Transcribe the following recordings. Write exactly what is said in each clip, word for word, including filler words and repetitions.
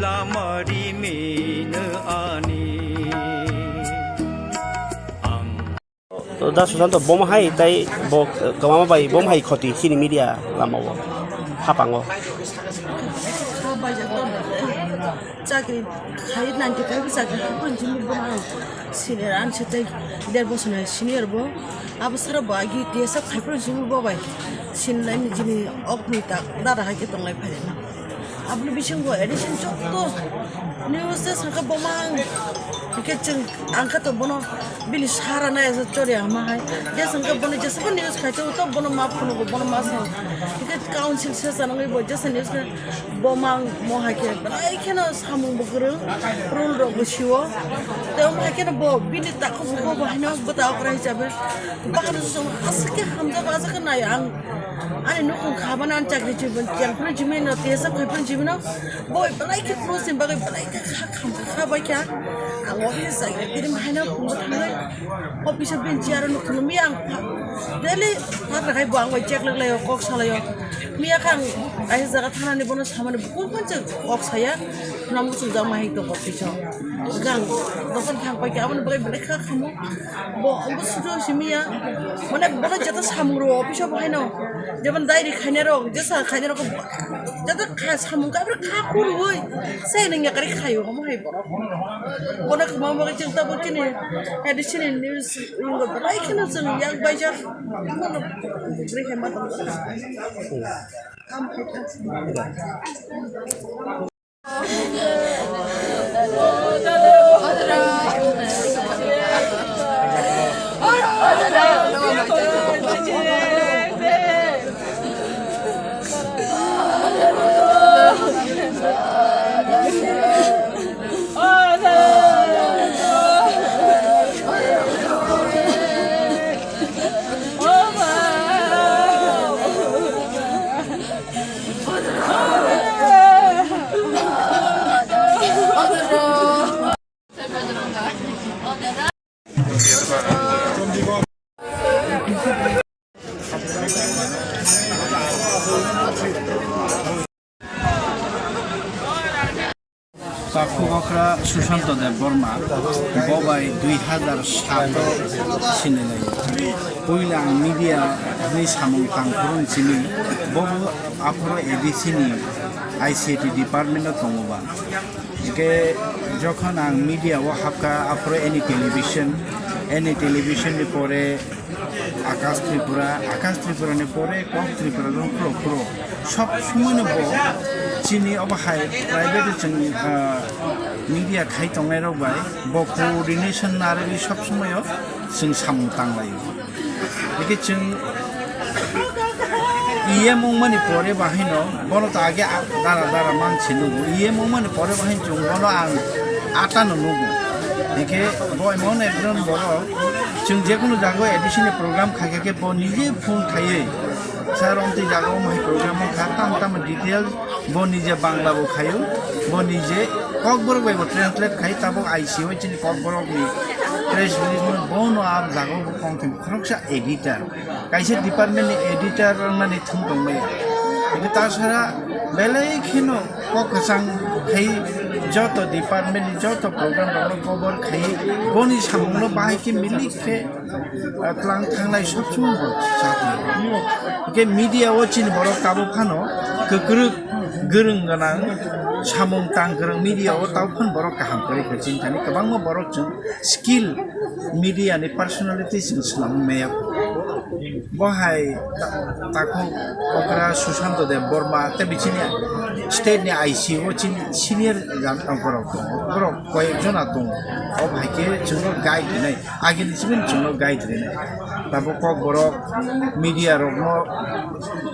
Lamari mino ani ang. To da Susanto bom hai tai bo, eh, kwmama bai bom hai khoti chini media lama o hapang o. Chakri khai ninety five chakri khai pun jini bo ang senior an se tai der bosor ni senior bo abo sara bo agi T S F khai pun jini bo bai sin nai ni jini ok ni ta dara hai ke tong lai phai na. Aboni bisingo addition jotto news se sangka bomang. Hingke chwng angka to bono bini sara nai asa chori ama hai. Je sangka bono jesabo news khai to, to bono ma phunugo, bono ma sa. Hingke council se sanangwi bo jesa news khai bomang mo hai khe belai kheno samung bo kwrwng, rule rok bo siwo. Te omo hai kheno bo bini takhuk bo bo haino bwta okra hisabe. Bahar song aswk khe hamjak aswk khe nai ang. Ani nukung kha bana ani chakri chibun chengphru jimino T S F khaipru jimino. Boi belai khe close ni bagwi belai khe kha kham kha bai kha. Ang office chakri tiri haino phungo thangwi office o bini chair o nukung mi ang daily thar rakhai bo ang bai check lak laio kok salaio. Miya kha ang kaisa jaga thanani bono samani bukung khan chwng kok saya. Khuna muchung jak ma hai tongo office o. Jang dokan thang pai khe aboni bagwi belai kha khamo. Bo, bo sudo simi ya. Mane, bono joto samung rwo office o bo haino. Jemon diary khainai rok, jesa khainai rok, joto kha samung kha, kha khurwi. Se nang yakari khaio, omo hai borok. Bono khama bagwi chwng tabuk chini, hai chini news ringo belai kheno chwng yak baijak. Bono bwrwi hai ma tong. Takhuk okra Susanto Debbarma, bo bai dui hazar sat o sinilai. Puila ang media ni samung tangphuru simi, bo bo aphuru A D C ni I C T department o tongo ba. Hingke jokhon ang media o hapka aphuru any television, any television ni pore Akash Tripura, Akash Tripura ni pore Kok Tripura jang khoro khoro. Sob somoi no bo chini obo hai private chwng, ah, media khai tongnai rok bai bo coordination narwgwi sob somoi o chwng samung tang lai o. Hingke chwng E M wngmani pore bahai no bono to age a-, dara dara man se nugo. E M wngmani pore bahai chwng bono ang ata no nugo. Hingke bo emon ekjon borok chwng jekunu jaga o A D C ni program khaikha khe bo nije phone khaiwi sir omtwi jaga o mai program wngkha tam tam detail bo nije Bangla bo khaio, bo nije Kokborok bai bo translate khai tabuk I C O chini Kokborok ni press release no bono a jaga o bo kongthim khoroksa editor. Kaisa department ni editor wngmani thum tongmaya. Hingke ta sara belai kheno kok kwchang khai joto department ni joto program rok no cover khai boni samung no bahai khe milik khe, ah, tlang thanglai sob somoi bo chati. Hingke media o chini borok tabuk phano kwkrwk, gwrwng gwnang, samung tang kwrwng media o tabuk phano borok kaham kwrwi khe chini thani kwbangma borok chwng skill media ni personality chwng swnam maya. Bo hai ta-, takhuk okra Susanto Debbarma tei bichini state ni I C O chini senior jan-, borok tongo. Borok koyek jona tongo. O hai khe chwngno guide rwnai. Agini simi chwngno guide rwnai. Tabuk Kokborok media rokno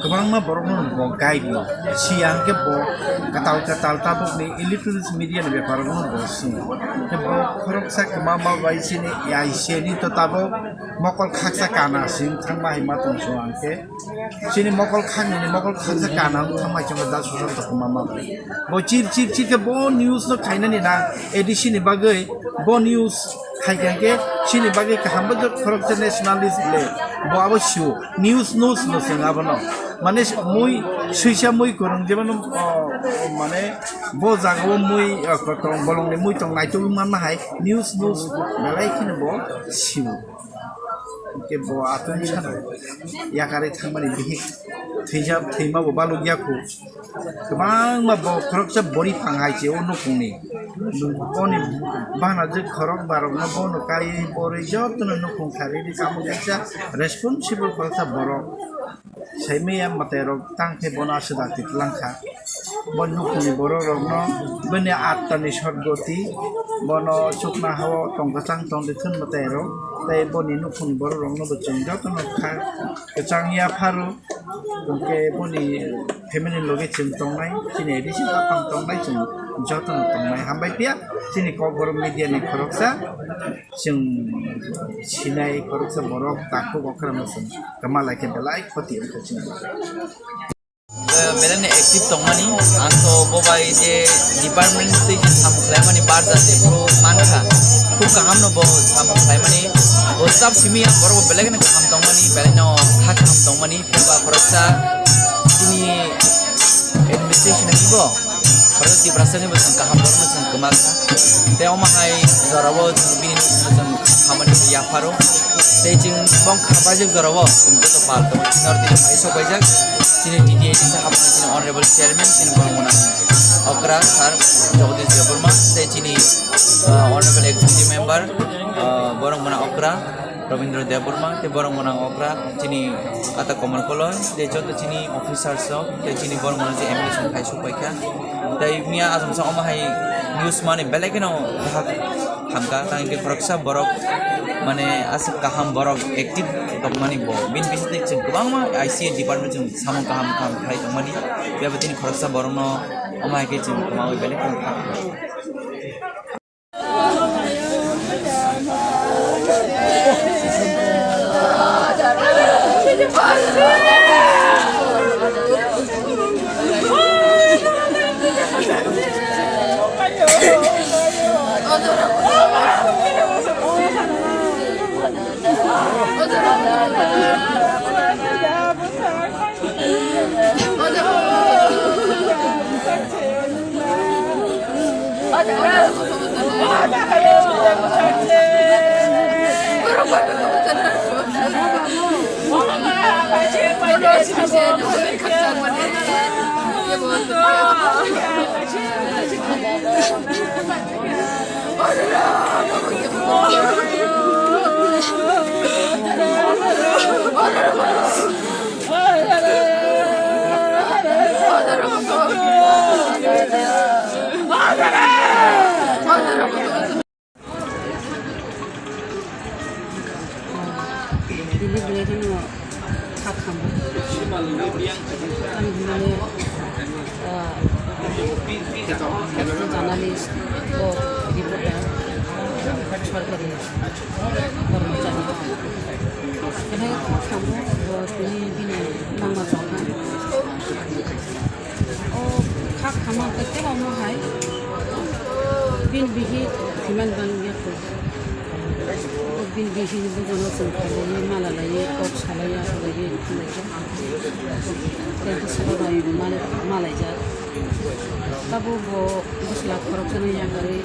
kwbangma borokno bo guide rw. Siya hwnkhe bo kwtal kwtal tabukni electronics media ni bepar rokno bo swngo. Hwnkhe bo khoroksa kwma ma bai chini I C A ni to tabuk mokol khaksa kana sing thangma hai ma tong song hwnkhe. Chini mokol khaknini mokol khaksa kana wng thangma chwngno da Susanto kwma ma bai. Bo chir chir chir khe bo news no khainani na A D C ni bagwi bo news khai khe hwnkhe chini bagwi kaham bo khoroksa nationalist le bo abo sio news no sino chwng abono. Mane mui, suisa mui kwrwng, jemon, o, o, mane bo jaga o mui, o, kotong, bolongni mui tong naituk manma hai, news, news belai kheno bo sio. Hwnkhe bo atwng sana yakarwi thangmani bihik thwijak, thwima bo baluk yakho. Kwbangma bo khoroksa bori phang hai se o nukhungni. Boni bana je khorok barokno bono kaiwi borwi jotono nukhung kharwi tamo kaisa responsible khoroksa borok. Saimaya mwtai rok tang khe bono aswk dakti twlang kha. Bo nukhungni borok rokno bini attani sotgoti, bono chukna hao tong kwchang tong di thun mwtai rok. Tei boni nukhungni borok rokno bo chwng jotono kha kwchang yapharo. Hwnkhe boni family logi chwng tongnai, chini additional aphang tongnai, chwng jotono tongnai. Hambai phiya chini Kokborok media ni khoroksa, chwng sinai khoroksa borok takhuk okra no chwng kwma lai khe belai khoti wngkha chini. Belai no active tongmani, ang to bo bai je department tei samung khlaimani barja je bro mankha, khub kaham no bo samung khlaimani, bo staff simi ang borok bo belai no kaham tongmani, belai no kha kaham tongmani. Phiya ba khoroksa chini administration ni bo, khoroksa Tiprasa ni bo chwng kaham borok no chwng kwma kha. Tei omo hai jora o chwng bini no chwng hamani yapharo. Tei chwng bong kha paijak jora o chwng joto pal tongo. Chini oro tini phai sok paijak chini T T A D C hapmani chini honorable chairman chini borok mwnang okra sir Jagadish Debbarma tei chini, ah, honorable executive member, ah, borok mwnang okra Rabindra Debbarma, tei borok mwnang okra chini kata Komol Koloi, tei joto chini officers rok, tei chini borok mwnang je M L A song khai sok pai kha. Tei miya asomsa omo hai news mani belai kheno bahak hamkha, tang khe khoroksa borok mane aswk kaham borok active tongmani bo. Bini bisingtwi chwng kwbangma I C A department chwng samung kaham kaham khlai tongmani. Phiya bo tini khoroksa borokno omo hai khe chwng kwmawi belai kheno kha. Bini belai kheno kha khamu. Ani hwnmani, ah, journalist, bo reporter, sorkari kormochari. Belai kha khamu, bo tini bini nangma chongkha. O kha khama khe tei omo hai bini bihi thwiman bang ya kho. O bini bihi ni bujono chwng khalaiwi mala laiwi kok salaiwi aswk laiwi thanglaijak. Tei bwskango bai mala-, malaijak. Tabuk bo bwsla khoroksano yakarwi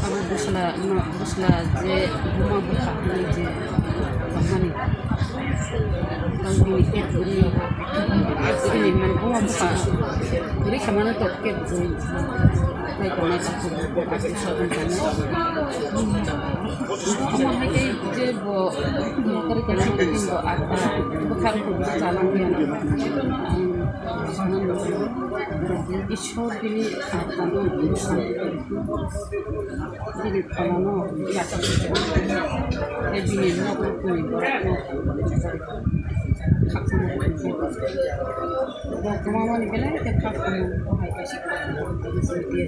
Abo bwsla, no, bwsla je buma bwkha hwnwi je tongmani. Tang bini pet kwrwi, bini, mane, buma bwkha kwrwi khamano tok pet kwrwi. Tei tongnai bwsla tongmani. Omo hai khe je bo nokari kaisa building bo ata bwkhak rok bo chalangya. Ang sana nugwi Ishwar bini atano bini pholano yachak tei bini nok rokni borokno khakchangma tongkhe. Bo kwmamani belai khe khakchangma, bo hai kaisa khakchangma tongkhe.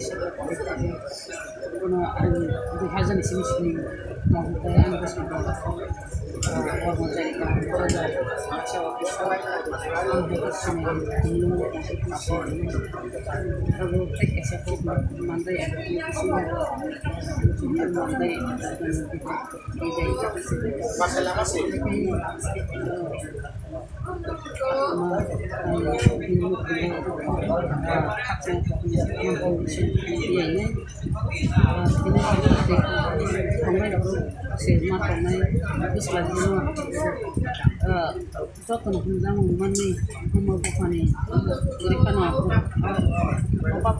Kono ang dui hajar ni simi simi tong khe ang bwskango, ah, kormo chari tong khe, ah, office o ang hai khe simi tong khe simi abo tei kaisa kok mandai, mandai. Jotono hwnjak mani, hwnba buphani kwrwi phano, hwnba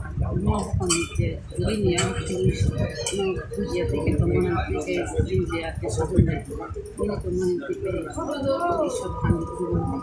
buphani je kwrwi ni a no bujiya tei khe tongmani tei khe bujiya tei sohor nai. Bini tongmani tei khe Iswar phan ni kwrwi mano.